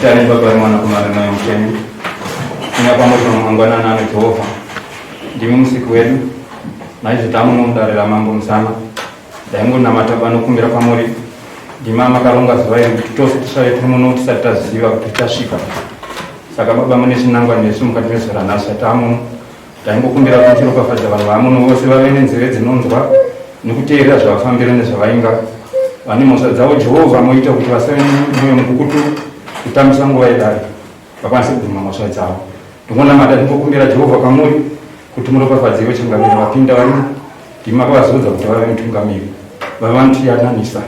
Muzita renyu Baba reMwanakomana neMweya Mutsvene. Ina kwamuri mangwanani ano Jehovha. Ndimi musiki wedu. Naizvo tamuno mudare raMambo Musana. Ndaingonamata panokumbira kwamuri. Ndimi makaronga zuva iri kuti tose tisave tiri muno tisati taziva kuti tichasvika. Saka Baba mune chinangwa nesu mukati mezuva ranhasi tamuno. Taingokumbira kuti ropafadza vanhu vamuno vose vave nenzeve dzinonzwa nekuteerera zvavafambira nezvavainga vane mhosva dzavo Jehovha moita kuti vasave nemwoyo mukukutu kutambisa nguva yedare vakwanise kubvuma mhosva dzavo. Ndingonamata ndingokumbira Jehovha kwamuri kuti muropafadziwe changamire vapinda varimo ndimi makavazodza kuti vave mutungamiri vave vanotiyananisa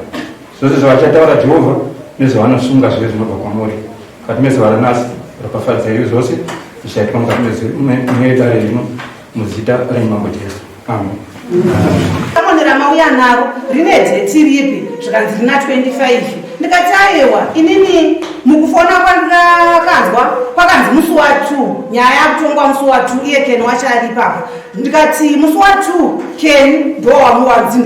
zvose zvavachataura Jehovha nezvavanosunga zvive zvinobva kwamuri mukati mezuva ranhasi ropafadzai zvose zvichaitwa mukati medare rino muzita remambo Jesu amen. Samoni ramauya naro rine dheti ripi zvikanzi rina 25 ndikati ayewa inini mukufona kwandakanzwa kwakanzi musi wa 2 nyaya yakutongwa musi wa 2 iye Ken wacho ari ipapo ndikati musi wa 2 Ken ndowamuwadzi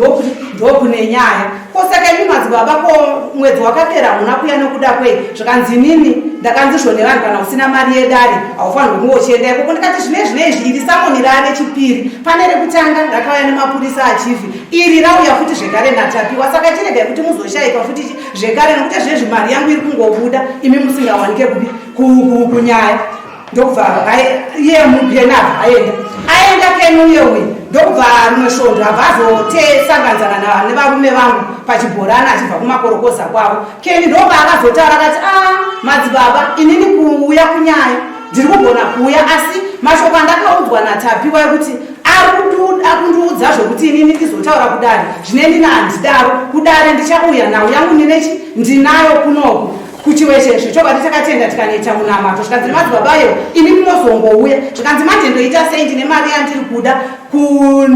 ndokune nyaya ko saka imi madzibaba ko mwedzi wakapera hamuna kuya nokuda kwei zvikanzi inini ndakanzi zvo nevanhu kana usina mari yedare haufanirwi kunge uchienda ikoko ndikati zvine zvine izvi iri samoni raane chipiri pane rekutanga rakauya nemapurisa achifi iri rauya futi zvekare natapiwa saka chiregai kuti muzoshaikwa futi zvekare nokuti zvezvi mari yangu iri kungobuda imi musingawanike kupi kunyaya ndokubva iye mupena abva aenda aenda keni uye uye ndokubva rimwe svondo abva azotesanganzana nevarume vangu pachibhorani achibva kumakorokoza kwavo keni ndobva akazotaura akati a ah, madzibaba inini kuuya kunyaya ndiri kugona kuuya asi mashoko andakaudzwa natapiwa ekuti akundiudza zvokuti inini ndizotaura kudare zvine ndina handidaro kudare ndichauya nhau yangu ndinechi ndinayo kunoku Kuchiweshe zvechokwadi takatenda tikanoita munamato zvikanzi nemadzibaba ayo imi munozongouya zvikanzi manje ndoita sei ndine mari yandiri kuda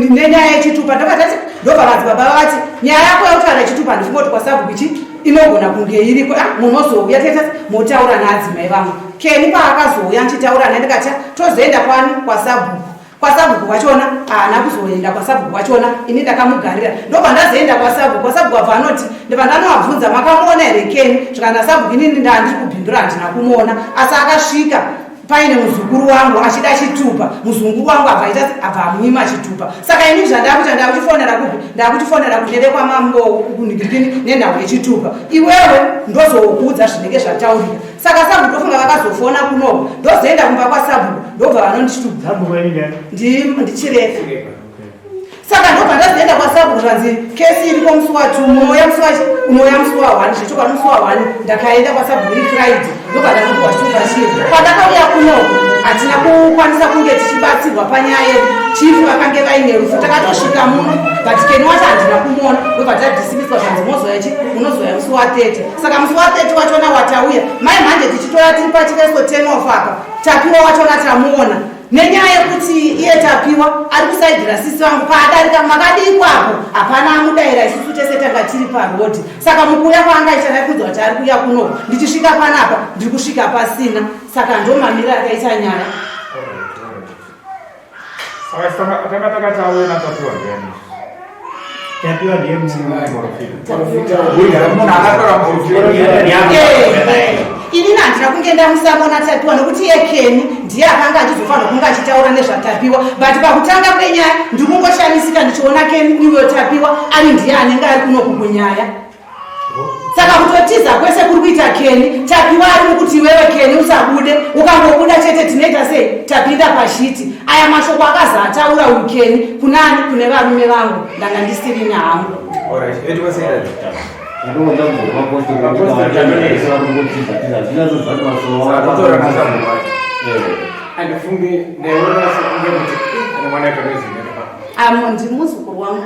nenyaya yechitupa ndobva tati ndobva madzibaba vati nyaya yako yakutaura chitupa ndifunga kuti kwasabhuku ichi inogona kunge iriko ah, munozouya teta motaura naadzimai vangu keni paakazouya ndichitaura naye ndikati tozoenda kwani kwasabhuku Kwasabhuku kwachona haana kuzoenda kwasabhuku kwachona ini ndakamugarira ndobva ndazoenda kwasabhuku kwasabhuku abva anoti ndobva ndanovabvunza makamuona here keni zvikanzi asabhuku inini ndandiri kubhindura handina kumuona asi akasvika paine muzukuru wangu achida chitupa muzukuru wangu abva aita abva amunyima chitupa saka ini zvandakuita ndakuchifonera kupi ndakuchifonera kune vekwamambo kunhikirikini nenhau yechitupa iwewe ndozokuudza zvinenge zvataurika saka sabhuku ndofunga vakazofona kunoko ndozoenda kumba kwasabhuku ndobva vanonditupa ndichirefa saka ndobva ndazoenda kwasabhuku zvanzi kesi iriko musi wa two munouya musi wachi unouya musi wa one zvechokwadi musi wa one ndakaenda kwasabhuku iri friday ndobva ndanopiwa chitupa chiye pandakauya kunoko hatina kukwanisa kunge tichibatsirwa panyaya yedu chifu vakange vaine rufu takatosvika muno but keni wacho handina kumuona ndobva tadhisimiswa zvanzi mozoya chi munozoya musi wa 30 saka musi wa 30 wachona watauya mai mhanje tichitora tiri pachiveso 10 of apa tapiwa wachona tamuona nenyaya yekuti iye tapiwa ari kusaidhira sisi vangu paadarika makadii kwapo hapana amudaira isusu tese tanga tiri parodi saka mukuuya kwaangaita ndaikuudza kuti ari kuuya kuno ndichisvika panapa ndiri kusvika pasina saka ndomamira akaita nyaya Saka tanga takati auye naTapiwa ndiani? Tapiwa ndiye muprofita. Munhu akatora muprofita. Inini handina kunge ndamusamona Tapiwa nokuti iye Kenny ndiye akanga achizofanirwa kunge achitaura nezvaTapiwa but pakutanga kwenyaya ndiri kungoshamisika ndichiona Kenny uyo Tapiwa ari ndiye anenge ari kunoku kunyaya. Saka kutotiza kwese kuri kuita Kenny, Tapiwa ari mukuti iwewe Kenny usabude, ukangobuda chete tinoita sei? Tapinda pashiti. Aya mashoko akazi ataura uyu Kenny kunani? Kune varume vangu, ndanga ndisiri hangu. Andifunge ndaiona sekunge kuti ane mwana aitonoziva. Amo ndimuzukuru wangu.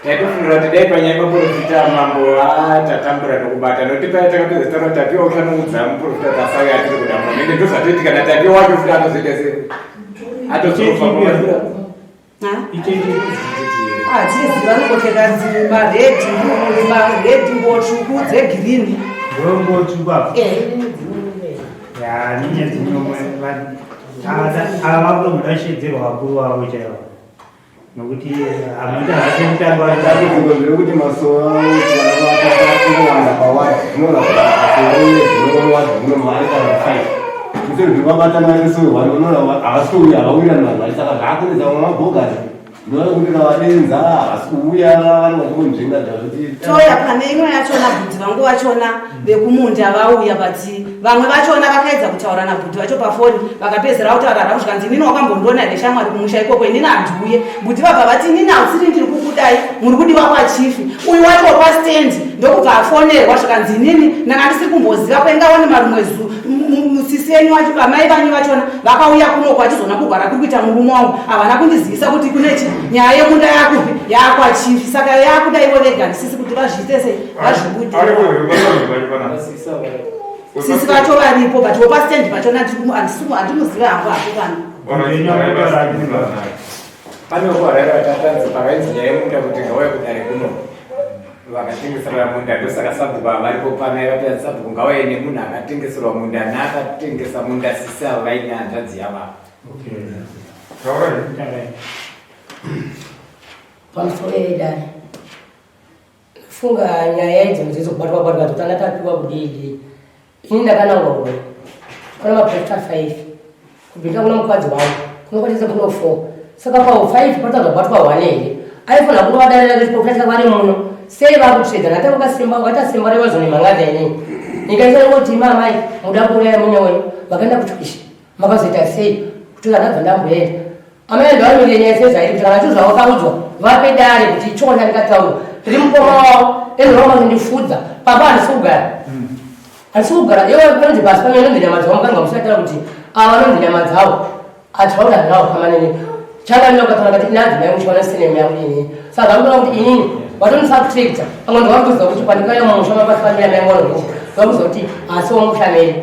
Taitofungira kuti dai panyaya maprofita mambo tatambura nokubata nokuti paya takapedza taura Tapiwa uchanoudza muprofita tasauya atiri kuda muno ende ndozvatoitika naTapiwa wacho futi atozoita sei atozofa Hatizi vanongopfeka maredhi maredhi nguo tsvuku dzegirini nguo tsvuku apa ya ninye dzinomwe ava vakutomuda shedzerwa vakuru vavo chaivo. Nokuti hamuita zvake mutambo. Dambudziko rekuti masowe vana pawadi zvinoona masowe wadi muno mari kana five instead kuti vabatana vaite sowe one, unoona havasi kuuya, havawirani vanhu vari, saka zvaakunetsa vamwe mabhogasi ndinoona kuti kavadenza havasi kuuya, vanenge vachingonzvenga zvakuti Toya pane imwe yachona, bhudhi vangu vachona vekumunda vauya, but vamwe vachona vakaedza kutaura nabhudhi vacho pafoni, vakapedzera kutaura ravo, zvikanzi, "Inini wakambondiona here shamwari kumusha ikoko? Inini handiuye." Bhudhi vabva vati, "Inini hausiri ndiri kukudai, muri kudiwa kwachief." Uyu wacho wepastendi ndokubva afonerwa, zvikanzi, "Inini ndanga ndisiri kumboziva kwengaoni marumwe sisi venyu vacho, amai vanyu vachona vakauya kunoko vachizoona kugwara kuri kuita murume wangu, havana kundizivisa kuti kune chi nyaya yemunda yakupi yaakwachief." Saka yakuda ivo vega ndisisi kuti vazviite sei, vazvibude. Sisi vacho varipo, but wopastendi vachona handimuzive hangu hapo pano. Pane kuharara tatanzi pakainzi nyaya yemunda kuti ngauye kudare kuno vakatengeserwa munda, ndosaka sabhuku varipo pano. Vapedza sabhuku ngauye nemunhu akatengeserwa munda naakatengesa munda, sisi avo vaine hanzvadzi yava. Taurai. Pamusoro yedare, funga nyaya idzi mudzidzo kubatwa batwa dzotanga tapiwa kudii. Ini ndakanangwa kuno kuna maprofita 5, kubvira kuna mukadzi wangu kunokwatisa kuno 4, saka pao 5 patazobatwa 1 here? Aifanira kunovadarira vechiprofita vari muno sei vakutsvedza natavakasimba vakaita simba revazone inini nikaisa ngoti mamai muda kuuraya munya wenyu, vakaenda kuchikisha makazoita sei kuti ndabva ndamboenda. Amai ndavamire nyaya sezvairi kuti kana chinhu zvavakaudzwa vape dare kuti ichona ndikataura ndiri mukoma wavo endoramba kundifudza papa. Handisi kugara, handisi kugara. Ivo panonzi pasi pano inonzi nyama dzavo, mukanga musatara kuti ava vanonzi nyama dzavo ati vakuti handina kukama neni changamira ukataura kati inanzi mai muchiwana sinema yangu inini. Saka zvakutora kuti inini vatondisakutekta pamwe ndavakuziva kuti pandikauya mumusha mapasi pamira mai ngono vakuziva kuti asi womusha medu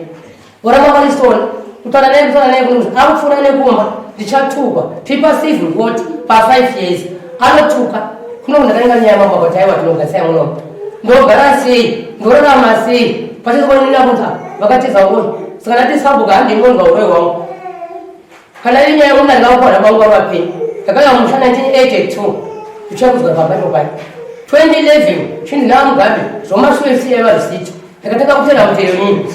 voramba varisona kutaura naye, kutaura naye kuno akupfuura nekumba ndichatukwa tipa civil court pa5 years anotuka kuno kundakananga nyaya mambo kuti aiwa tinogasaya muno ndogara sei, ndorarama sei pachazokonina kuti vakatiza ngoni. Saka ndati sabhuka handingonzwa uroi hwangu kana iri nyaya yemunda ndingakukwana kwangu vapenyu. Ndakauya musha 1982 ndichakuzwa papa chokwadi 2011 chinzi naamugabe zvomashure siyaiva risiti. Ndakatanga kutera mutero nini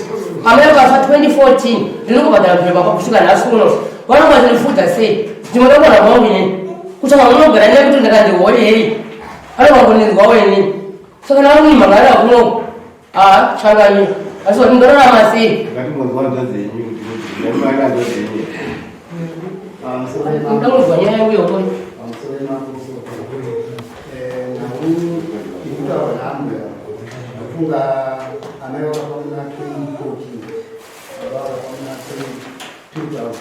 amai vakafa 2014, ndinongobhadhara mutero baba kusvika nhasi uno. Vanonga ndinifudza sei ndinodakwana kwangu inini kutsvaka munogara nekuti ndakandihore hei anovangoninzwawo inini. Saka navangu kuno a changani asi kuti ndorarama sei? Ngatimbonzwa hanzvadzi yenyu kuti mai hanzvadzi yenyu. Ndakunzwa nyaya yangu yokoni. Pamusoro yemaposoko, nhau ikutaura naambuya, ndofunga amai vakafa muna 2014, baba vakafa muna 2000.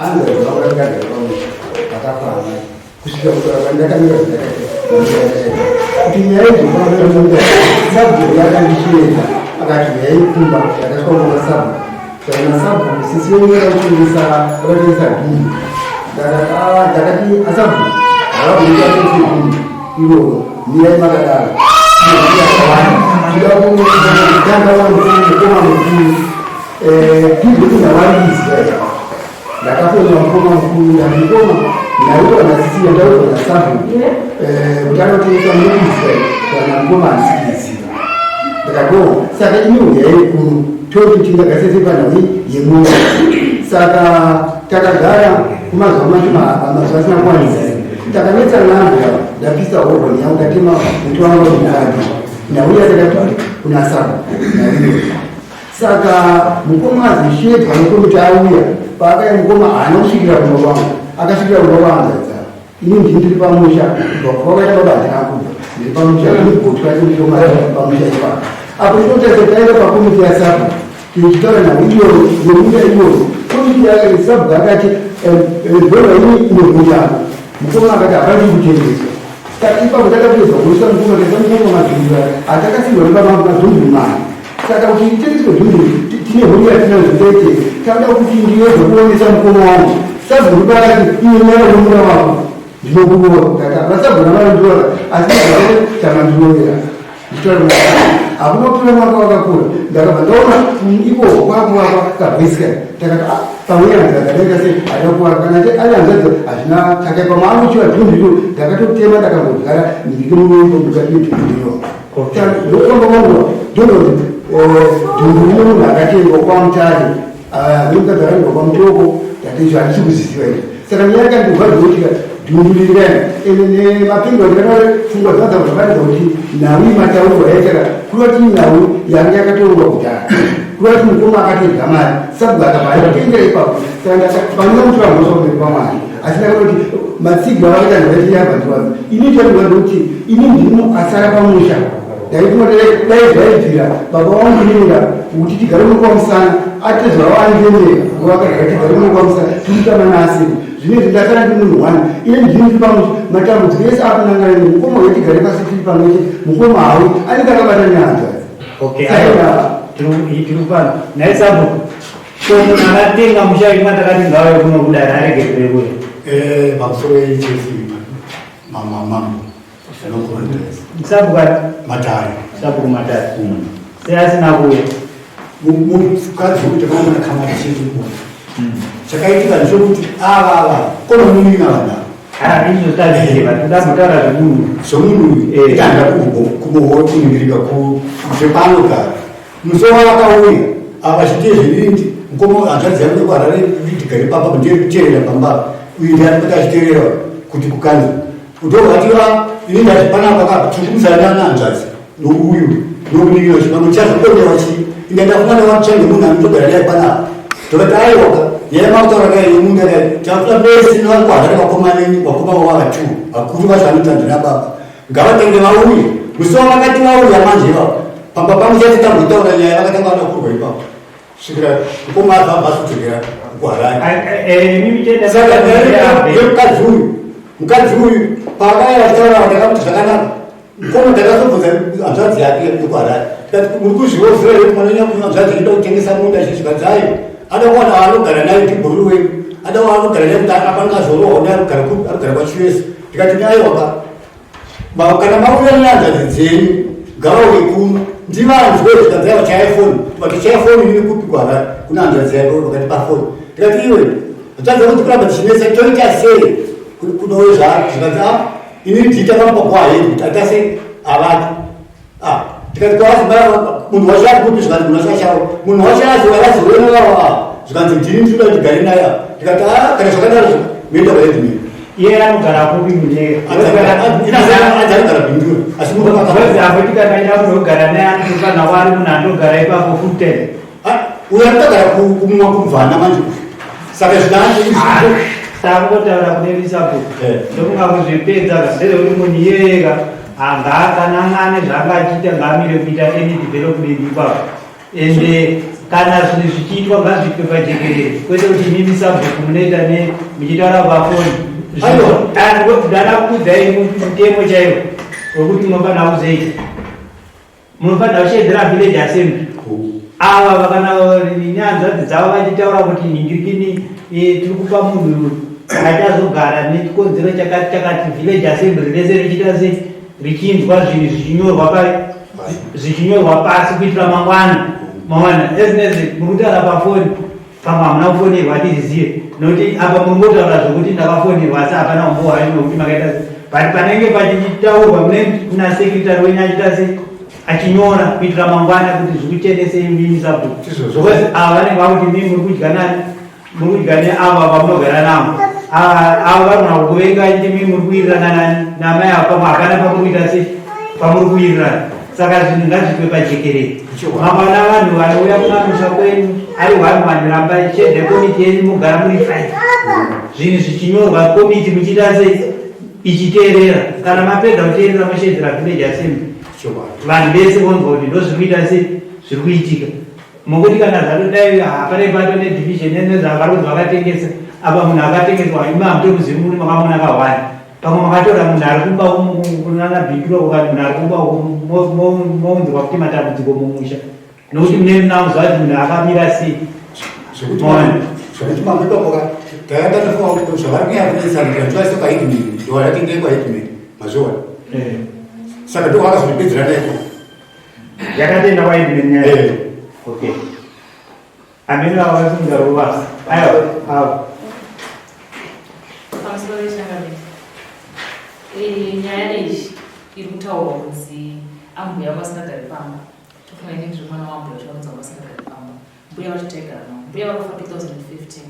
Anza zvakagara pamusha pakafa amai kusvika kutaura kwandakamira zvandakaita kuti nyaya idzopaamunda sabhuku yakandishiedza akati nyaya ikumba ndakasvika kumba sabhuku kana sabhuku sisi yenyu yakatengesa vakatengesa bhini. Ndakati asabhuku havagoni atengese bhini iroro, mirai makadaro tida kutanga mukoma mukuru bhini ndawariziva. Ndakafonera mukoma mukuru, ndati, "Mukoma, ndaiwa nasisi yandaudzwa nasabhuku kuti anotengesa, munokuziva?" Kana mukoma handisi kuziva. Ndikati, "Oh, saka imi huyai kuno toti tingagasese panhau yemunhu." Saka takagara kumazuva macho mazuva asina kuwanisa, takanetsana naambuya. Ndapisa hovhoni yangu, ndatema muti wangu wemukadzi, ndauya takati kuna sabhuku nauyo. Saka mukoma azishedzwa nekomiti auya. Paakaya mukoma haana kusvikira kumba kwangu, akasvikira kumba kwahanzadza. Ini ndini ndiri pamusha kubva kwakaita baba, handina kubva, ndiri pamusha ndinigotwa ndiri pamusha ipapo. Apo tinotarisa taenda pakomiti yasabhuku tichitaura nhau iyoyo yemunda iyoyo. Komiti yasabhuku akati bhora ini inobudamo. Mukoma akati hapadi kutengeswa. Saka ipapo takapedza kuisa mukoma, taisa mukoma madhumbi atakasirwa nepamadhumbi mani. Saka kuti itengeswe dhumbi tine huri yatinayo zvitaite tauda kuti ndiyedze kuonesa mukoma wangu. Sabhuku pakati iye nyaya yemunda wako ndinokuona ndati vasabhuna vanondiora asi tamandirovera ndichitaura hakuna kutora mwaka wakakura. Ndakabva ndaona ikoko kwakuvakwa kabwesika. Takati, "Ah, Pamwe hanzvadzi akaita sei haina kuvaka kana ari hanzvadzi hazvina chakaipa maakuchiwa dhundiro ndakatotema ndakambodyara ndiri munyembo ndikatiitundiro ndokufamba kwangu ndonoti dhundu rine munhu akatengwa kwamutare nemukadzi akatengwa kwamutoko ndati handisi kuziziva izvi saka nyaya yakandihwadzoitika dhundu riri ende nemapindwa ndikataura pfungwa dzangu dzakaratidza kuti nhau imataurwa yaitaka kureva kuti nhau yanga yakatorwa kudhara kureva kuti mukoma akatodya mari sabhuku akabva atotendera ipapo saka pane mutora mhosva kumberi kwamwari asi ndakatoti matsigiro avakaita ndakaiti yabvandiwadza ini chandikuda ndekuti ini ndini asara pamusha ndaifunga dai zvaibvira baba vangu inenga kuti tigare mukwamusana atezvara vandiendeka vakagara tigare mukwamusana tirikutama naasiri Zvino ndasara ndiri munhu one ini ndini ndiri pamwe matambudziko ese akunangana neni mukoma uyo tigare pasi tiri pamwe chete mukoma hawi anenge akabata nehanzvadzi Okay, tiri pano nhai sabhuku ko munhu akatenga musha imwe takati ngauye kuno kudare aregerere kuya eh, pamusoro yechesi mamamambo sabhuku ati matare sabhuku matare sei asina kuuya mukadzi wekuti takaona kama chete Chakaitika ndechekuti ava ava konomunina vanhu ava. Izvo taziva toda kutaura zvemunhu. Zvomunhu uyu eh. tanga kubohwa kuningirika zvepano kare. Musi wavakauya ava vachiti zvirindi mukoma hanzvadzi yangu yekuHarare ndigare pamba ndiye kuterera pamba uyu ndiye anopota achiterera kuti kukanzi ndovati va ini ndati panapa ka tiri kuzana nahanzvadzi nouyu nokuningira kuti pamwe chazokondewa chii inga ndafunga ndawatsvenge munhu anotogara naye panapa tokati aiwaka nyaya makutaura kai yemunda kai takuda bese nevakwahari vakoma venyu vakoma vavo vatu vakuru vacho vanoita ndina baba ngavatenge vauye musi wavakati vauya manje ivavo pamba pangu chati tambotaura nyaya vakatanga vada kurwa ipapo svikira mukoma abva azodzokera kuharare eh, saka yemukadzi uyu mukadzi uyu paakauya achitaura ndakamuti zvakanaka Mukoma ndakazobvunza hanzvadzi yake yekuHarare tikati muri kuzviwoziva here kuti mwana wenyu hanzvadzi inoda kutengesa munda izvi zvikanzi aiwa ada kuwana waanogara naye ndibhuru wenyu ada waanogara naye kuti apanga azorohwa naye arikugara kupi arikugara kwachiwesi ndikati aiwa ka kana mauya nehanzvadzi dzenyu ngavauye kuno ndivanzwe zvikanzi aiwa chaya foni tikati chaya foni ine kupi kuHarare kuna hanzvadzi yake vakati pafoni ndikati iwe hanzvadzi yako tikuramba tichinetsa toita sei kunowe zvaari zvikanzi a ah, ini ndita kamupa kwahedi kuti atase avati ah tikati kwazi munhu wacho ari kupi zvikanzi munhu wacho achawo munhu wacho azoona vavo ava zvikanzi ndini ndinoda kuti gare naye apa ndikati a kana zvakadaro moenda kwahead man iye anogara kupi mune anogara bindura asi apo tikakaenda kunogara naye anotofanira kuva ari munhu anogara ipapo full time uyo anotogara kumwa kumvana manje saka zvinange takungotaura kune visapo eh. ndokunga kuzvipedza ndezvekuti munhu iyeyeka angakananga ane zvaanga achiita ngaamire kuita any development ipapo ende kana zvinhu zvichiitwa ngazviitwe pajekerere kwete kuti imimi sabhuku munoita ne muchitaura pafoni ndada kukudzai mutemo chaiwo wekuti munofanira kuzoita Munofanira kusheedzera village assembly. Ava vakana nehanzvadzi dzavo vachitaura kuti nhingirikini eh, tiri kupa munhu achazogara nechikonzero chakati chakati village assembly rese richiita se richinzwa zvinhu zvichinyorwa pa zvichinyorwa pasi kuitira mangwana mangwana ezinezi muri kutaura pafoni pamwe hamuna kufonerwa hatizvizive nokuti apa muri ngotaura zvokuti ndakafonerwa asi hapana umbo hwacho nokuti makaita but panenge pachitaurwa mune kuna secretary wenyu achiita se achinyora kuitira mangwana kuti zvikuchenese imimi sabhuku because ava vanenge vakuti mimi muri kudya nani muri kudya neava vamunogara navo ava vanogona kukuvenga vachiti mimi muri kuwirirana nani namai ava pamwe hapana pamuri kuita se pamuri kuwirirana saka zvinhu ngazviitwe pajekerere mangwana vanhu vanouya kumamisha kwenyu ari one one ramba chedhe komiti yenyu mugara muri five zvinhu zvichinyorwa komiti muchiita sei ichiteerera kana mapedza kuteerera moshedzera village assembly vanhu vese vonzwa kuti ndozviri kuita sei zviri kuitika mokuti kana zvatodai hapana pato nedivision nezvavari kunzi vakatengesa apa munhu akatengeswa imi hamutomuzivi muri makamuona kahwani pamwe makatora munhu ari kumba kunana bhindura ukati munhu ari kumba mounzwa kuti matambudziko mumusha nokuti mune munauziva kuti munhu akamira sei zvekuti mambo ipapoka tayanda tofunga kuti zvavari kunyanya kunetsana tinoisa kwaheadman ndovaratengei kwaheadman mazviona eh. saka ndovakazondipedzera naiko yakatenda kwaheadman nyaya eh. okay amene vavasunga ruvasa Aiwa, avo. Pamusoro vechangamire, nyaya iyi iri kutaurwa kunzi ambuya vasingagari pamba. Tofunga ini ndiri mwana waambuya vacho vanonzi vasingagari pamba. Mbuya vacho taigara navo. Mbuya vakafa 2015,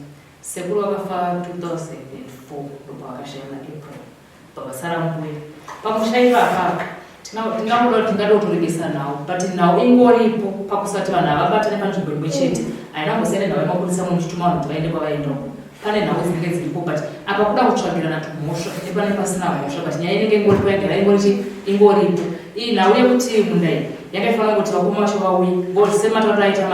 sekuru vakafa 2004, ndopavakashaya muna April, pavasara mbuya pamusha ipapa. Tingangoda kuti tingada kutoregesa nhau, but nhau ingoripo pakusati vanhu havabatane panzvimbo imwe chete. Haina kumbosiyana nhau yemapurisa, muchituma vanhu kuti vaende kwavaendawo. Pane nhau dzinenge dziripo, but apa kuda kutsvagirana tumhosva nepane pasina mhosva, but nyaya inenge ingoripo, yagara ingori ingoripo. Iyi nhau yekuti munda iyi yakaifanira kuti vakoma vacho vauye, because sematauriro aita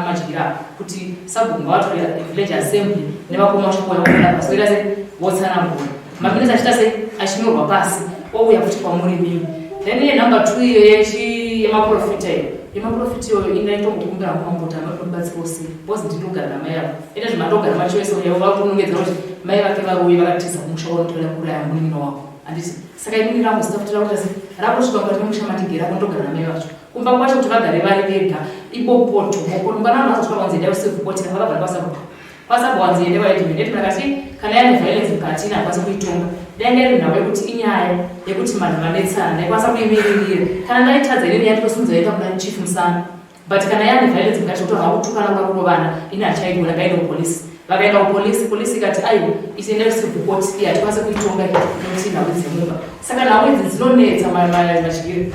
madyira kuti sabhuku ngavatore village assembly nevakoma vacho vouya vogara pasi, voita se votsanangura maminitsi achiita se achinyorwa pasi, ouya futi kwamuri mimi. Then iye number 2 iyo yemaprofita, iyo yemaprofita iyoyo inaitongokumbira kumamboti amatobatsirawo sei, because ndinogara namai avo, ende zvamatogara macho ese yavo vakunongedzera kuti mai vake varuyi vakatiza kumusha kwanotoda kuuraya munin'ina wavo, handiti? Saka inini rangu zita kuti rakuita se rakusvika mukati memusha matigera kunotogara namai vacho, kumba kwacho kuti vagare vari vega ibopoto bopoto. Mwana vanhu vazosvika kwanzi endai kucivil court, vakagara kwasabhuku, kwasabhuku wanzi ende kwaedmin. Edmin akati kana yane violence mukati ine hakwanisi kuitonga. Dai ndari nhau yekuti inyaya yekuti vanhu vanetsana, ndaikwanisa kuimiririra. Kana ndaitadza inini, yatinosunza yoenda kuna chief Musana, but kana yane violence mukati kuti vanhu vakutukana, kuda kurovana, ini hachaigona. Ngaende kupolisi. Vakaenda kupolisi, polisi ikati aiwa, isiende kucivil court, iye hatikwanisi kuitonga nekuti nhau dzemumba. Saka nhau idzi dzinonetsa madyiro,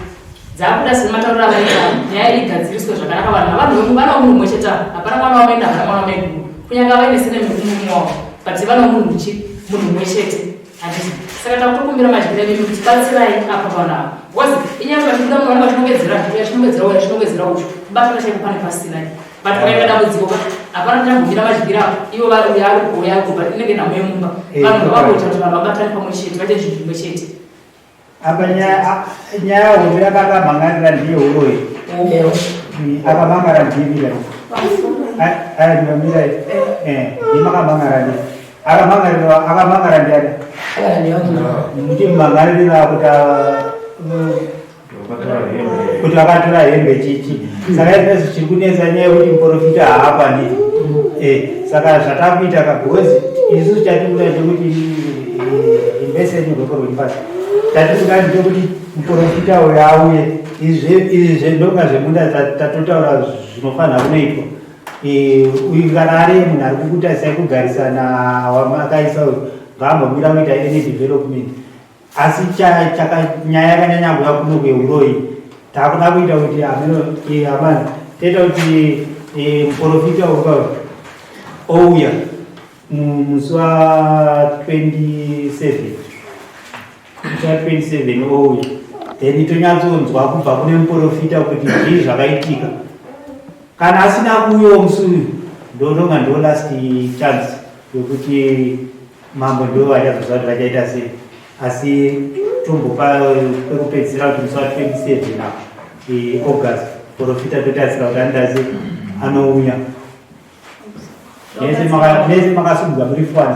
dzakuda sematauriro avaita nyaya igadziriswe zvakanaka. Vanhu havanhu vana munhu mumwe chete ava, hapana mwana wamaenda, hapana mwana wamaiguru, kunyange vaine sene mumwe wavo, but vana munhu chi munhu mumwe chete, handiti? Saka takutokumbira madyiro emimi kuti batsirai apa vanhu ava, because inyaya vachibuda munhu vanenge vachinongedzera uyo, achinongedzera uyo, achinongedzera ucho, kubatana chaiko pane pasina. But pakaita dambudziko ka, hapana kuchambomira madyiro avo, ivo vari uyo ari uyo ari, but inenge nhamo yemumba. Vanhu ngavakuita kuti vanhu vabatane pamwe chete, vaite zvinhu zvimwe chete. Apa nyaya hombe yakakamhangarira ndiye uroyi. Akamhangara ndimira, mira, ndimakamhangara ndi akamhangarira, akamhangara ndiani? Muti mumhangaririra kuti vakatora hembe chichi. Saka izvozvi chiri kunetsa nyaya yekuti muprofita haakwanisi. Saka zvatakuita ka, because isusu chatikuda ndekuti investment rweko rwepasi, chatikuda ndekuti muprofita uyo auye. Izvi zvendonga zvemunda tatotaura zvinofanira kunoitwa. Uyu kana ari munhu ari kukutarisai kugarisana wamakaisa uyu, ngaambomira kuita any development. Asi nyaya yakanyanya kuya kuno kweuroyi, takuda kuita kuti ameno amani toita kuti muprofita uka ouya musi wa27, musi wa27 ouya, then tonyatsonzwa kubva kune muprofita kuti zvii zvakaitika. Kana asina kuuyawo musi uyu, ndononga ndo last chance yokuti mambo ndo vachazoziva kuti vachaita sei. Asi tombopa kwekupedzisira kuti musi wa27 August profita totarisira kuti anoita sei, anouya. Mese makasungwa muri fani.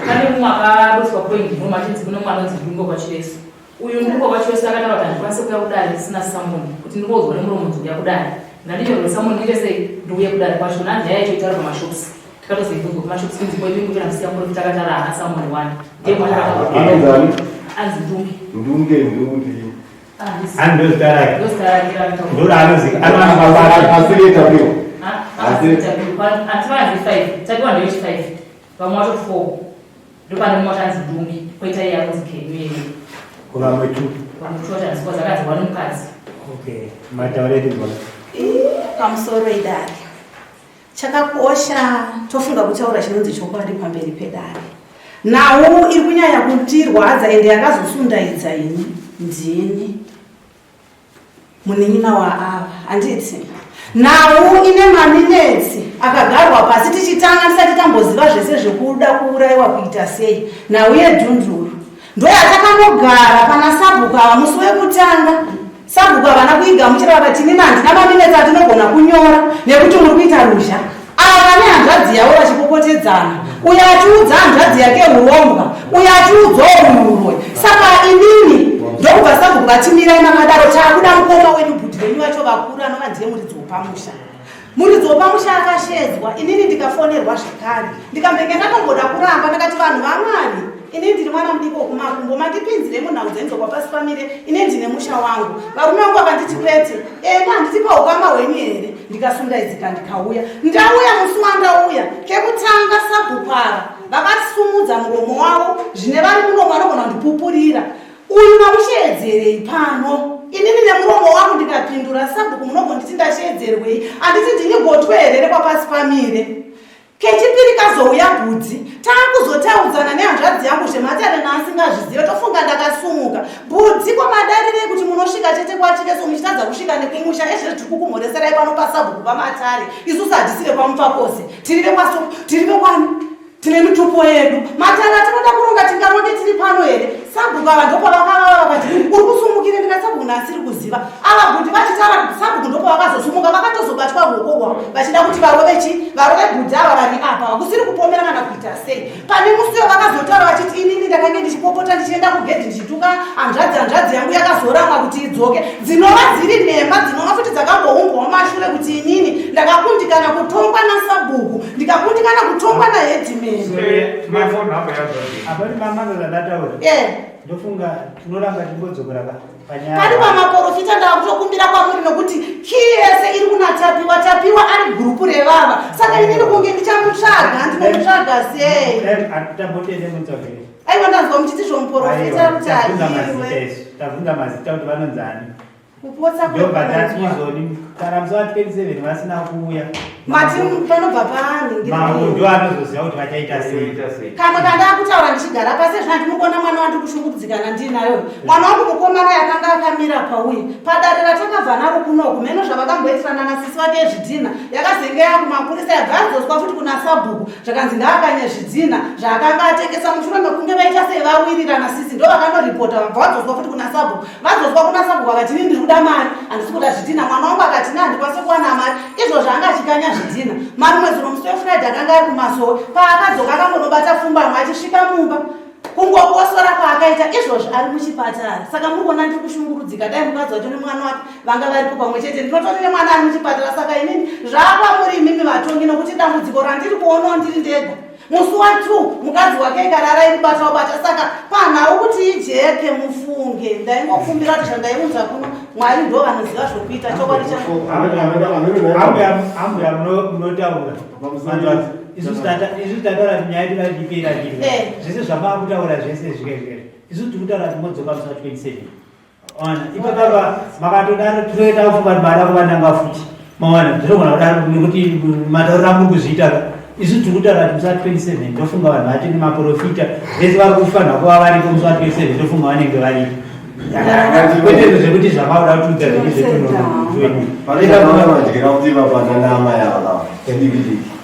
Pane mumwe akabudiswa point mumwe achinzi kune mumwe anonzi Ndungo kwaChiresu. Uyu Ndungo kwaChiresu akataura kuti handikwanisi kuuya kudare ndisina summon, kuti ndingoudzwa nemuromo nzouya kudare, ngandinyorwe summon, ndiite sei, ndiuye kudare kwacho. Nanzi nyaya yacho itaura pamashops, tikatozoibvunzwa kumashops kunzi koimi kuti namusiya muprofita akatara haana summon one, ndiye mwana. Anonzani? Anzi Ndunge. Ndunge ndekuti? Ani ndozita rake? Ndozita rake raakataura. Ndoraanozika anoana. Asiri Tapiwa? Anti vanzi 5, Tapiwa ndewechi 5, vamwe vacho 4. Ndopane mumwe wacho anzi Ndunge, koita iye anonzi Kenyu yeye. Kuvamwe tu? Vamwe two vacho hanzi kwazi akanzi nemukadzi. Okay, mataura etinzwa. Pamusoro idare, chakakosha tofunga kutaura chinonzi chokwadi pamberi pedare. Nhau iri kunyanya kutirwadza ende yakazosundaidza ini ndini munin'ina waava, handiti? Nhau ine maminetsi akagarwa pasi tichitanga, tisati tamboziva zvese zvekuda kuurayiwa kuita sei. Nhau yedhunduru ndo yatakanogara pana sabhuku ava musi wekutanga. Sabhuku havana kuigamuchira, vakati inini handina maminetsi atinogona kunyora nekuti muri kuita ruzha. Ava nehanzvadzi yavo vachipopotedzana, uyo achiudza hanzvadzi yake urombwa, uyo achiudzawo uyu. Saka inini ndokubva sabhuku vatimirai makadaro, taakuda mukoma wenyu, bhudhi venyu vacho vakuru, anova ndiye muridzi wopamusha. Muridzi wepamusha akashedzwa, inini ndikafonerwa zvekare. Ndikambenge ndatomboda kuramba ndakati vanhu vaMwari, ini ndiri mwana mudiki wokumakumbo, mandipinzire munhau dzenzo kwapasi pamire, ini ndine musha wangu. Varume vangu vakanditi kwete, enda handiti paukama hwenyu here? Ndikasundaidzika ndikauya. Ndauya musi wandauya kekutanga sabhuku ava vakasumudza muromo wavo zvine vari muno vanogona kundipupurira. Uyu mamusheedzerei pano? Inini nemuromo wangu ndikapindura sabhuku munogonditi ndasheedzerwei? Handiti ndini gotwe here rekwapasi pamire? Kechipiri kazouya Budzi taakuzotaudzana nehanzvadzi yangu zvematare naasingazvizive tofunga ndakasumuka. Budzi ko madarirei kuti munosvika chete kwaChireso muchitadza kusvika nekumusha ezvezvi tiri kukumhoreserai pano pasabhuku pamatare isusu hatisi vekwaMupfakose tiri vekwaSoko tiri vekwani tine mitupo yedu matare atinoda kuronga tingaronge tiri pano here sabhuku ava ndopavakavava vakati uri kusumukire ndikati sabhuku ndasiri kuziva ava bhuti vachitaura sabhuku ndopavakazosumuka vakatozobatwa ruoko rwavo vachida kuti varove chi varove bhuti ava vari apa kusiri kupomera kana kuita sei Pane musi wavakazotaura vachiti inini ndakange ndichipopota ndichienda kugedhi ndichituka hanzvadzi hanzvadzi yangu yakazoramwa kuti idzoke dzinova dziri nhema dzinova futi dzakamboumbwawo mashure kuti inini ndakakundikana kutongwa nasabhuku ndikakundikana kutongwa nahedhimeni Ndofunga tinoramba tingodzokera panyaya. Pari pamaporofita ndava kutokumbira kwamuri nokuti kii yese iri kuna Tapiwa. Tapiwa ari gurupu revava. Saka inini kunge ndichamutsvaga ndinomutsvaga sei? Tambotende mutsvagei. Aiwa ndanzwa muchiti zvomuporofita kuti ahiwe. Tabvunza mazita kuti vanonzani. Kupotsa ndobva tati izoni kana musi wa 27 vasina kuuya mati panobva paani mambo ndo anozoziva kuti vachaita sei kamwe kandakutaura ndichigara pasi zvina ndinokuona mwana wandiri kushungurudzikana ndiinayo mwana wangu mukomana yakanga akamira pauye padare ratakabva naro kunoku mheno zvavakamboitirana nasisi vake zvidhina yakazenge yakumapurisa yabva yadzoswa futi kuna sabhuku zvakanzi ngaakanye zvidhina zvaakanga atengesa mushure mekunge vaita sei vawirirana sisi ndo vakanoripota vabva vadzoswa futi kuna sabhuku Vadzoswa kuna sabhuku vakati ini ndiri kuda mari handisi kuda zvidhina. Mwana wangu akati ini handikwanise kuwana mari izvozvo anga achikanya zvidhina. Marimwe zuro musi weFriday akanga ari kumasowe paakadzoka akangonobata pfumbamwe achisvika mumba kungokosora kwaakaita izvozvi ari muchipatara saka muri kuona ndiri kushungurudzika dai mukadzi wacho nemwana wake vanga varipo pamwe chete ndinotori nemwana ari muchipatara saka inini zvakwamuri imimi vatongi nokuti dambudziko randiri kuonawo ndiri ndega Musi wa 2 mukadzi wake ikarara iribata wabata saka panhau kuti ijeke mufunge ndaingokumbira kuti zvandaiunza kuno Mwari ndo vanoziva zvokuita chokwadi chaambuya munotaura isu tataura kuti nyaya yedu vaipera chii eh. zvese zvamaakutaura zvese zvike zvike isu tiri kutaura kuti modzoka musi wa 27 Ona, ipapa makatodaro tinoita kufunga kuti mada kuvananga futi. Maona, zvinogona kudaro nekuti matauriro amuri kuzviita ka. Isu tiri kutaura kuti musi wa 27 ndofunga vanhu vacho nemaprofita vese vari kufanira kuva varipo musi wa 27 ndofunga vanenge varipo. Kwete zvekuti zvamauda kutiudza zvenyu zvetunhu. Pane kuti vapanana amai ava diki diki.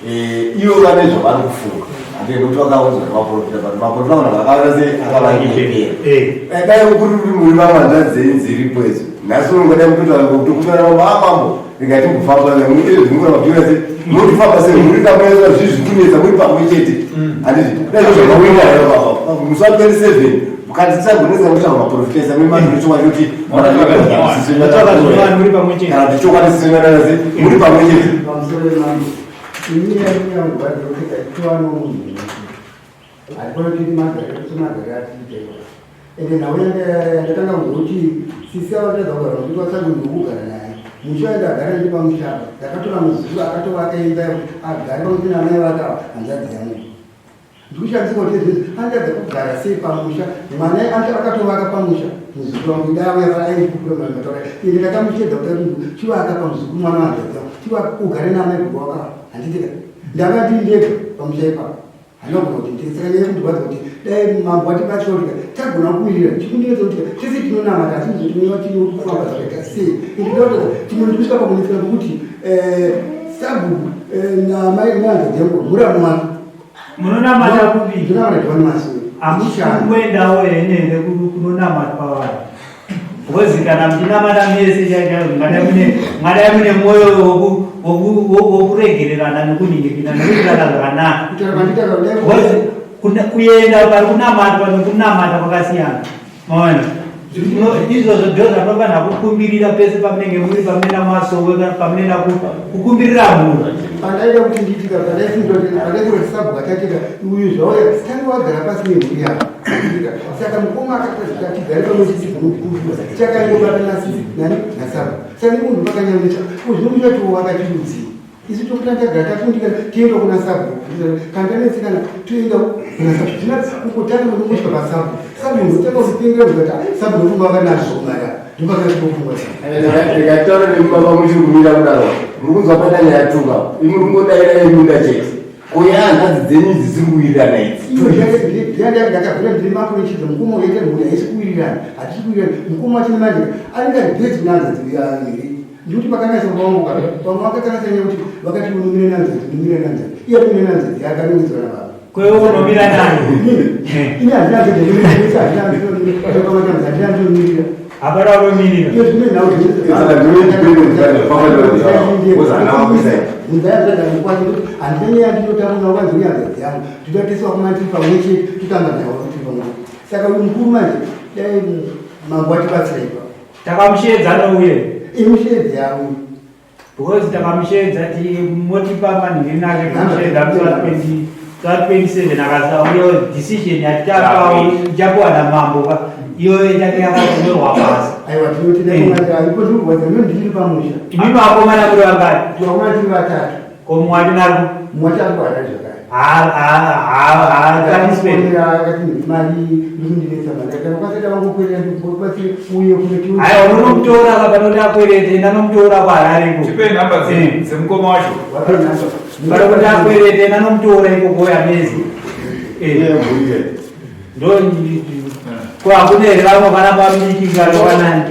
Eh, ivo vane zvavari kufunga handei nokuti vakaudzwa nemaprofita but maprofita vanhu vakaona sei akavanyepera eh. eh, dai kuri kuti muri vamanzva dzenyu dziripo idzo nhasi unongodai kutokutokutora mambo amambo rega timbofamba izvo zvinogona kutora sei munotofamba sei muri pamwe zvii zvikunetsa muri pamwe chete mm. handizvi dai zvakawinda baba musi wa 27 mukadzi tisagonesa kutsvaga maprofita isa mimandiro chokwadi kuti kana kuti chokwadi sisinanase muri pamwe chete ende nhau yandatanga kuti sisi avatadza kugara nokuti vasati munhu wokugara naye musha ndagara ndi pamushaba ndakatora muzukuru akatovaka imba yekuti agare pamwe chete namai vake ava hanzvadzi yangu Ndikushandisa kuti izvi angatadza kugara sei pamusha mwana ati akatovaka pamusha muzukuru wangu idavo yava aipupura mataura ende ndakamuchedza kuti ati chivaka pamuzukuru mwana wangu chivaka ugare naamai baba waka handitika ndava ndiri ndega pamusha ipapo handina kugona kuti nditenge saka nyaya yekundirwadza kuti dai mambo watibatsira kuti tagona kumirira chikundinetsa kuti tese tinonamata asi ndizotinova tinofamba zvakaita sei ndinoda chimwe ndikusvika pakunetseka pokuti eh, sabhuku eh, namai nehanzvadzi yangu muramu wake Munonamata kupi? Ndinonamata John Masowe. Hamusi kuendawo here nene kunonamatwa vanhu? Because kana muchinamata mese chaizvo mwadai mune mwoyo wokuregererana nokuningirina nokuitirana zvakanaka. Because kuenda pari kunamatwa nokunamata kwakasiyana. Maona? Izvozvo ndo zvanofanira kukumbirira pese pamunenge muri pamunenda masowe kana pamunenda kukumbirira munhu. Pandaida kuti ndiitika pandaifunga sabhuku achatika uyu zvauya tange wagara pasi nemhuri yavo. Saka mukoma akatazvita tigare pamwe chete zvinokumbirwa chakangobatana sisi nani nasabhuku. Saka nemunhu pakanyanyisa uzvinokuchatiwo wakachirudzii. Isu tokutanga tagara tafundika toenda kuna sabhuku kana tanetsekana toenda kuna sabhuku zvina kungotanga nokungosvika pasabhuku sabhuku unotanga kutengera kuzati sabhuku nofunga vakanazvo mari apa ndopakatopfungwa ndikataura nemubaba muchiri kumira kudaro muri kunzwa paita nyaya tuka imwe kungodaira yemunda chete ko yehanzvadzi dzenyu idzi dziri kuwirirana idzi ndakabvira ndiri mako nechidza mukoma uyaita mhuri haisi kuwirirana hatisi kuwirirana mukoma wacho nemanje anenge ari bhedzi kunanzadzi here Ndikuti pakanasa vangu kana vamwe vakakanasa nyaya kuti vakati unomira nanzadzi unomira nanzadzi iye anomira nanzadzi yakanongidzwa nababa. Kwewe unomira nani? Ini handina nzadzi ndinomirira handina nzadzi handina ndinomirira. Hapana unomirira. Iyo zvine nhau handina nyaya ndinotaura nawo vanzi uyanzadzi yangu totateswa kumandiri pamwe chete totamba nhau tiri pamwe saka uyu mukuru manje dai mambo atibatsira ipapo. Takamusheedza anouye. Imusheedze yavo. Because takamusheedza ti motipa manhingiri nake tamusheedza musi wa 20 27 akasauya decision yatichapawo ichapiwa namambo ka iyo ichange yakatonyorwa pasi. Aiwa tinoti dai manje aripo zviri kurwadza noni ndiri pamusha. Imi vakomana muri vangani? Vakomana tiri vatatu. Ko mumwe wacho nari Mumwe wacho ari kuHarare zvakare. Aiwa unomutora ka panoti akwerete enda nomutora kuHarare iko. Tipei nhamba dzemukoma wacho. Panokuti akwerete enda nomutora ikoko yamezi. Ndo ko hakuna here vamwe vana vamudiki ngaro vanani.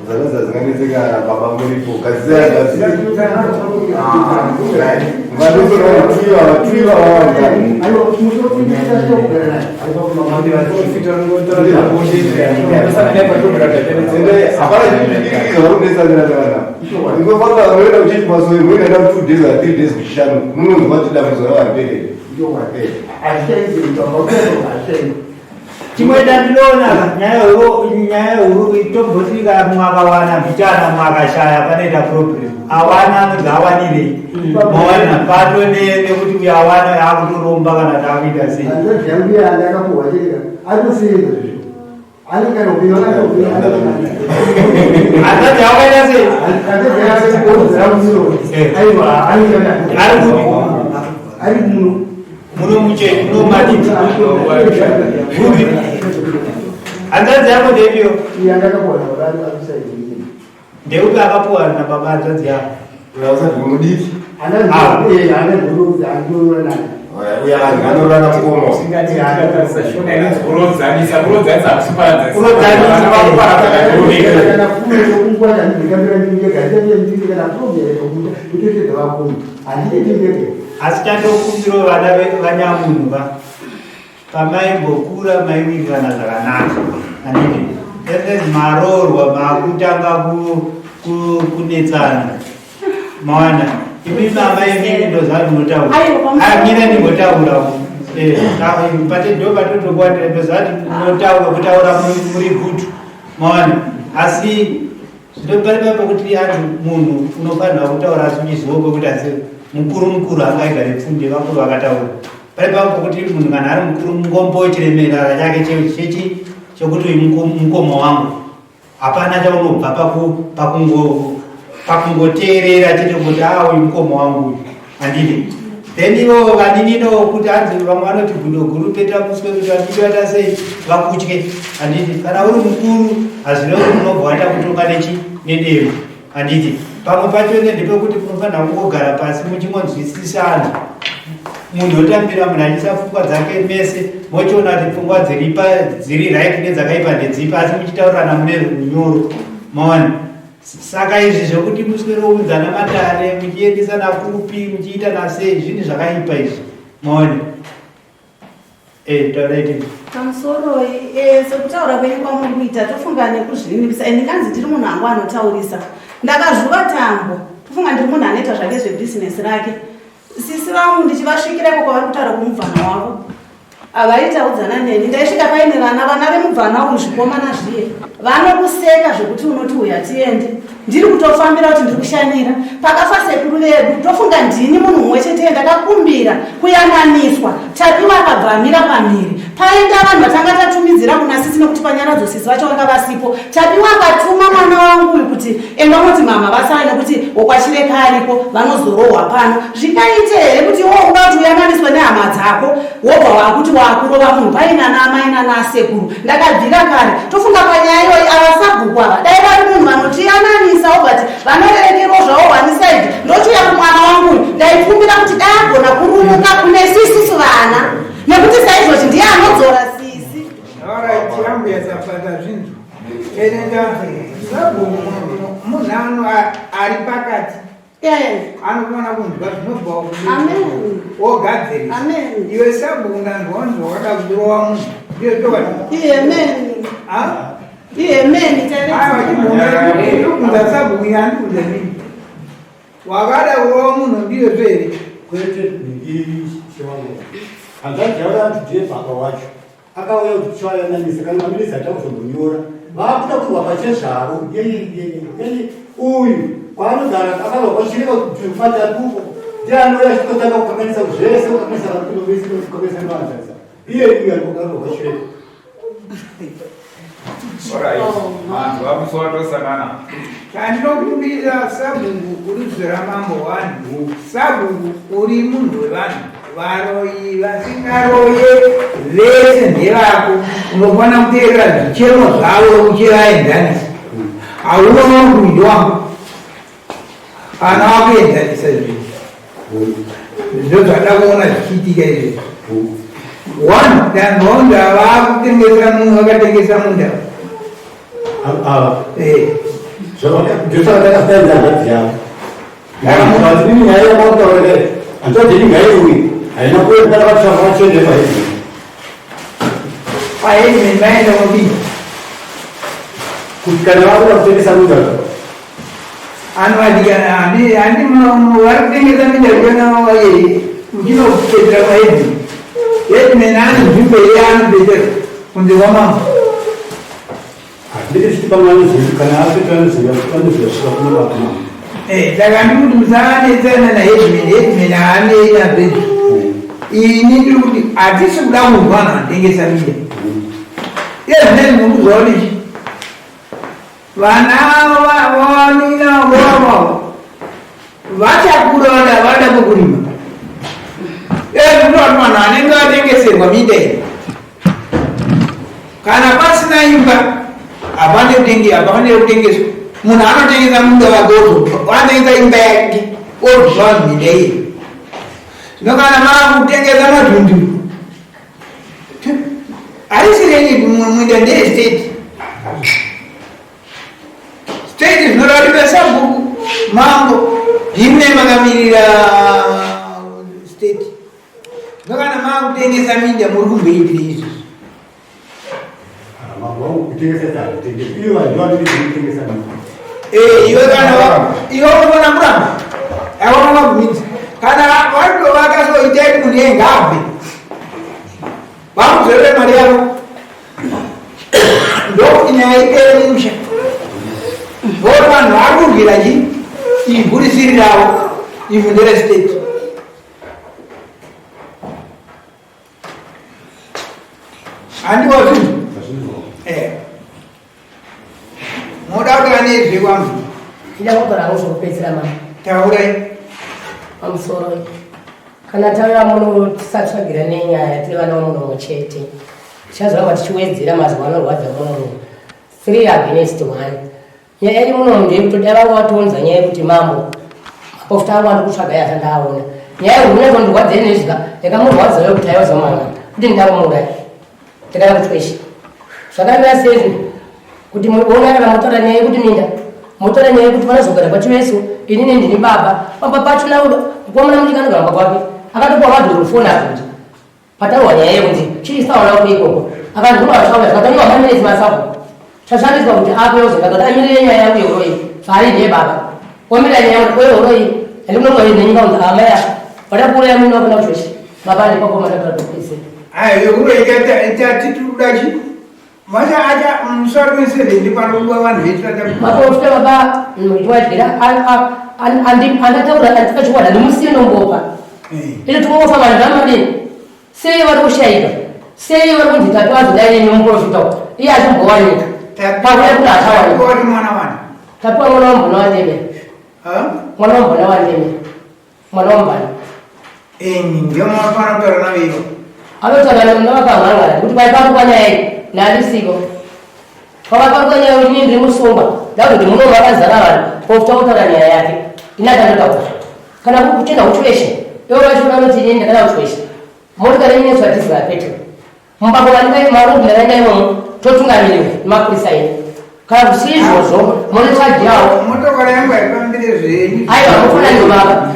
Zvanonzi dzinganetseka baba muripo gadzisai vatuiva vawanda. Hapana chipikiriza vari kunetsanira nevana. Ingofanira unoenda kuchechi masowe munoenda 2 days or 3 days kuchishanu munonzwa kuti dambudziko ravo hariperi. Chimwe chandinoona nyaya huru nyaya huru tomboti mumwe akawana mbichana mumwe akashaya panoita problem awana anonzi awanirei mawana pato nekuti uyo awana akutoromba kana kuti akuita sei Hanzvadzi yangu iya yakapuhwa chete arikuseedza zvezvo anenge anokuya anokuya hanzvadzi yako akaita sei hanzvadzi yangu aiwa anenge ari kupi ari muno muno muche muno madiki hupi hanzvadzi yako ndeipiyo iya ndakapuhwa nababa ari ndeupi akapuwa nababa hanzvadzi yako Usati mudiki. Ah. Uya anorana mukoma. Kurodzanisa, kurodzanisa hakusi kuparadzanisa. Kurodzanisa. Asi chandokumbirawo vana vanyamunhu va pamaimbokura maiwirirana zvakanaka handiti as maroorwa makutanga kunetsana mawana imi mama imimi ndozva ndinotaura amira ndimbotaura pate ndo patotokuwandira ndozvati ndinotaura kutaura muri gutu mawana asi Zvino pari paya pekuti anzi munhu unofanirwa kutaura asi uchiziva kwekuti asi mukuru mukuru angaigare pfunde vakuru vakataura. Pari paya pekuti munhu kana ari mukuru mungombo chiremerera chake chechi chekuti uyu mukoma wangu hapana chaunobva pakungoteerera chete kuti a uyu mukoma wangu uyu handidi then ivo vaninino kuti hanzi vamwe vanoti gudo guru peta muswe kuti vandidi vaita sei vakutye handiti kana uri mukuru hazvirevi kuti unobva waita kutonga nechi nedemo handiti pamwe pacho ne ndepekuti munofanira kungogara pasi muchingonzwisisana munhu otambira munhu achiisa pfungwa dzake mese mochiona kuti pfungwa dziripa dziri right nedzakaipa ndedzipi asi muchitaurirana mune runyoro maona Saka izvi zvekuti muswerounzana matare muchiendesana kupi muchiita nasei zvinhu zvakaipa izvi maone eh, tauraiti Pamusoroi eh, sekutaura kwenyu kwamuri kuita tofunga nekuzvininipisa and nganzi ndiri munhu hangu anotaurisa ndakazvuva tambo tofunga ndiri munhu anoita zvake zvebhizinesi rake. Sisi vangu ndichivasvikira iko kwavari kutaura kumubvana wavo havaitaudzana neni. Ndaisvika paine vana, vana vemubvana uyu zvikomana zviye vanokuseka zvekuti unoti uya tiende. Ndiri kutofambira kuti ndiri kushanyira pakafa sekuru vedu, tofunga ndini munhu mumwe chete ndakakumbira kuyananiswa. Tapiwa akabva amira pamhiri paenda vanhu vatanga tatumidzira kuna sisi nekuti panyaradzo sisi vacho vanga vasipo. Tapiwa akatuma mwana wangu uyu kuti enda unoti mama vasare nekuti wokwachireka ariko vanozorohwa pano. Zvingaite here kuti iwe uda kuti uyananiswe nehama dzako wobva wakuti wakurova munhu paina ana amai nana sekuru? Ndakabvira kare tofunga panyaya iyoyi ava sabhuku ava dai vari munhu vanotiyananisa wobvati vanorerekerwa zvavo one side. Ndochiuya kumwana wangu uyu ndaikumbira kuti dai agona kurumuka kune sisisu vana nekuti saizvozvi ndiye anodzora sisi. Alright, ambuya Safata zvinhu. Enda sabhuku munhu ano ari pakati. Anokwana kunzwa zvinobva Amen. ogadzirisa. Amen. Iwe sabhuku ndanzwa wanzwa wakada kurova munhu. Ndiyo chokwadi. Amen. Ah? Amen. Aiwa chibvunza sabhuku yandibvunza nini. Wakada kurova munhu ndiyo here? Kwete ndishewangu. Hanzvadzi yavo anti ndiye baba wacho. Akauya kuti tichayananisa kana maminitsi atakuzombonyora. Vakuda kurwa pachezvavo. Yeye uyu kwaanogara akarwa kwachireka kuti fatatuko. Ndiye anouya achitotanga kukanganisa zvese, kukanganisa varikuno vese, kukanganisa nevanzadza. Iye uyu ari kukarwa kwachireka. Alright. Vanhu vamusi watosangana. Chandinokumbira sabhuku uri zera mambo wanhu. Sabhuku uri munhu wevanhu. Varoyi vasingaroye vese ndevako. Unofana kuteerera zvichemo zvavo uchivaenzanisa. Hauona kuti wangu. Ana wakuenzanisa zvinhu. Ndozvada kuona zvichiitika izvi. One, danhonda vakutengesera munhu vakatengesa munda. Ava. Eh. Ndosaka ndakasaidza hanzvadzi yavo. Ndakamuti nini nyaya yakutaura kare. Hanzvadzi yenyu ngaiuye. Haina kuenda kana vatsvaka vachienda pahedhi. Pahedhi maenda kudii? Kuti kana vakuda kutengesa munda Anovadikana handi handi vari kutengesa minda kuona uchinopedzera pahedhi. Headman ane nzvimbo iye anopedzera kunze kwamambo. Handiti tichiti pamwe anoziva kana asati anoziva anozosvika kuna baba. Saka ndikuti musanetsana naheadman, headman haanei nazvo izvi. Ini ndiri kuti hatisi kuda kunzwa vanhu vanotengesa minda. Iye zvinezvi muri kuzwa kuti vana vanina vavo vachakura vada vada kwekurima. Iye zvino vanhu vanenge vatengeserwa minda iyi. Kana pasina imba hapana kutenge hapana kutengeswa. Munhu anotengesa munda wake ozobva anotengesa imba yake ozobva vanhu minda iyi. Zvino kana maakutengesa madhunduru harisi renyu munda ndeye state. State zvinoda kuti sabhuku mambo ndimune makamirira state. Zvino kana maakutengesa minda muri kumboitire izvozvo. Mambo wangu kutengesa hatitengesi. Ivo vanhu vanoti kutengesa minda. Iwe kana iwe unofana kuramba aona mabvunzi kana vatovaka so itai munhu iye ngaabve vamudzorere mari yavo ndokuti nyaya ipere mumusha voti vanhu vari kurwira chi ivhu risiri ravo ivhu nderestate. Handiwa zvinhu moda kuti anezve kwangu. Ndida kutaura hangu zvekupedzisira mama. Taurai. Pamusoro kana tauya muno tisatsvagira nenyaya tiri vana vamunomo chete. Tichazoramba tichiwedzera mazuva anorwadza muno. 3 against 1. Nyaya iri muno ndeyekuti dai vanga vatounza nyaya yekuti mambo mapofuta angu andi kutsvaga yasa ndaaona. Nyaya iyi unozondirwadzei nezvika yakamurwadza yokuti aiwaza mwana kuti ndakumuuraya ndakada kutwesha. Zvakamira sei kuti muona kana motaura nyaya yekuti minda motaura nyaya yekuti vanozogara pachiveso inini ndini baba pamba pacho mukomana mudiki anogara pamba kwake akatopiwa madhoro foni akuti pataurwa nyaya yekuti chiisaona kuti ikoko akanzuma vachauya zvakatoniwa maminitsi masapo chashandiswa kuti ape ozokazati amirire nyaya yangu yeuroi zvaari ndiye baba omira nyaya yekuti weuroi andikunomuwa nenyika kunzi amai Vada kuuraya munhu wako nakuchechi. Baba ndipo kwa mara topese. Ayo yekuroika tati tikuda chi vacha acha musoro weseve ndipanokuva vanhu vedu Maprofita baba mwadyira andataura andikachiwana ndimusiye nombopa. Ine tingofa vanhu vamadini. Sei vari kushaika? Sei vari kunzi tatu azodai nemuprofita uyu? Iye achimbowanika. Pakuda kuti achawanika. Wati mwana wani? Tapiwa mwana wambona wandeme. Mwana wambona wandeme. Mwana wambana. Ndio mwana kutaura navo ivo. Anotaura navakamhangara kuti pai pakupa nyaya iyi nandisiko. Pavapakupa nyaya kuti inini ndiri musungwa ndakuti muno makazara vanhu profita kutaura nyaya yake. Ini akandotaura. Kana kutenda kuchiweshe. Ivo vacho vanoti inini ndakada kuchiweshe. Motokari inoiswa dhizira petro. Mubako vanenge marungu ndakaenda imomo totungamirira nemapurisa edu. Kana kuti izvozvo munotsvagirawo. Motokari yangu haifambire zvenyu. Aiwa mufananidzo baba.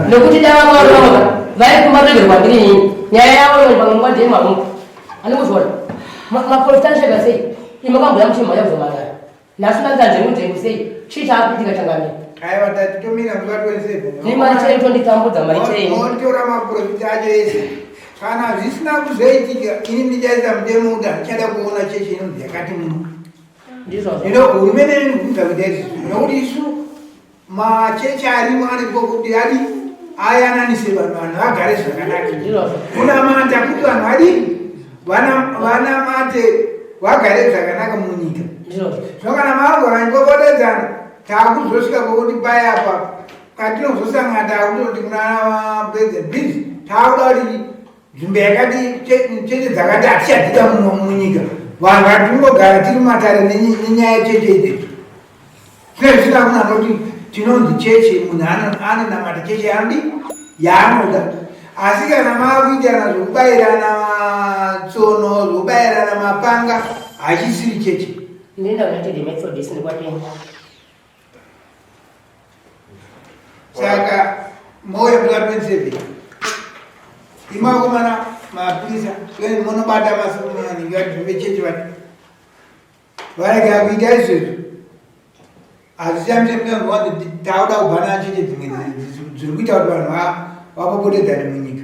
Nekuti dai vanga vari vamwe vaikumba kuregerwa ndiri inini. Nyaya yavo iyo pamwe nguva ndeye marungu. Andikuzviona. Maprofita anoshaika sei? Imi makamboya muchimhanya kuzomangara. Nhasi ndaita nzengu nzengu sei? Chii chaakuitika changamire? Aiwa tatitomira nguva 27. Nemari chei tonditambudza mari chei? Motora maprofita acho ese. Kana zvisina kuzoitika ini ndichaisa mutemo kuti handichada kuona chechi inonzi yakati muno. Ndizvozvo. Ino hurumende inobvunza kuita izvi nokuti isu machechi arimo aripo kuti adi ayananise vanhu vanhu vagare zvakanaka. Kunamata kuti vanhu vadii vanamate vagare zvakanaka munyika. Zvino kana maagora ngopotedzana taakuzosvika pokuti paya apa patinozosangana taakutoti kuna president please taakuda kuti nzvimbo yakati cheche dzakati hatichadzida muno munyika vanhu vatingogara tiri matare nenyaya yecheche idzedzo zvine zvisina kuna anoti tinonzi cheche munhu anonamata cheche yaanodi yaanoda asi kana maakuitana zvekubayirana tsono zvekubayirana mapanga hachisiri cheche. Ndinoenda United Methodist ndikwatenga. Saka mauya kuda 27 imakomana mapurisa munobata masaningati vechechi vati varega kuita izvezvo hazvishamise munonzwa kuti tauda kubhana cheche dzimwe dziri kuita kuti vanhu vapopotedzane munyika.